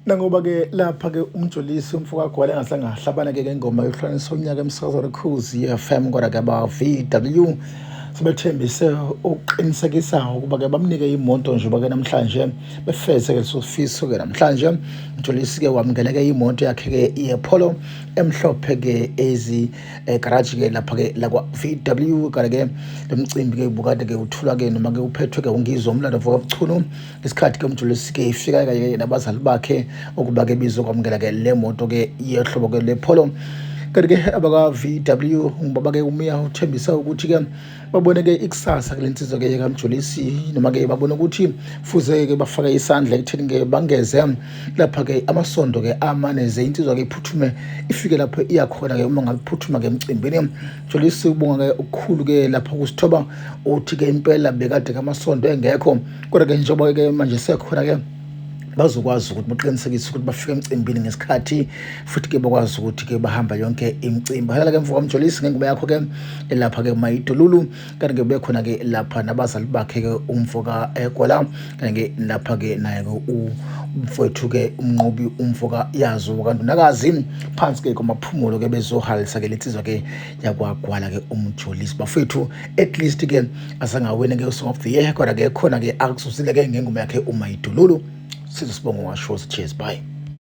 Nangoba-ke lapha-ke uMjolisi umfokaGwala engazange ahlabane-ke ngengoma yokuhlukanisa unyaka emsakazweni Ukhozi FM, kodwa-ke aba-VW sebethembise ukuqinisekisa ukuba-ke bamnike imoto njengoba-ke namhlanje befeze-ke leso sifiso-ke. Namhlanje uMjolisi-ke wamukeleke imoto yakhe-ke yePolo emhlophe-ke ezi egaraji-ke lapha-ke lakwa-VW. Kanti-ke lo mcimbi-ke ubukade-ke uthulwa-ke noma-ke uphethwe-ke uNgizwe Umlando MfokaMchunu. Isikhathi ke uMjolisi ke ifika kanye nabazali bakhe ukuba ke bizokwamukela ke le moto ke yehlobo ke lePolo. Kanti ke abaka-VW ngibaba ke uMiya uthembisa ukuthi ke babone ke ikusasa kule nsizwa ke kaMjolisi, noma ke babone ukuthi fuze ke bafake isandla ekutheni ke bangeze lapha ke amasondo ke amaneze insizwa ke iphuthume ifike lapho iyakhona ke uma ngabe iphuthuma ke emcimbini. Mjolisi ubonga ke okukhulu ke lapha kusithoba, uthi ke impela bekade kamasondo engekho, kodwa ke njengoba ke manje sekhona ke bazokwazi ukuthi baqinisekise ukuthi bafike emcimbini ngesikhathi, futhi ke bakwazi ukuthi ke bahamba yonke imicimbi. Halala ke mfo kaMjolisi ngengubo yakho ke elapha ke Mayidululu. Kanti ke bekhona ke lapha nabazali bakhe ke umfo kaGwala, kanti ke lapha ke naye ke umfowethu ke uMnqobi umfo kaYazo kaNdunakazi phansi ke kwamaphumulo ke bezohalisa ke lensizwa ke yakwaGwala ke uMjolisi. Bafethu, at least ke azangawina ke Song of the Year, kodwa ke khona ke akuzuzile ke ngengoma yakhe uMayidululu. Sizwe sibongo washo. Cheers, bye.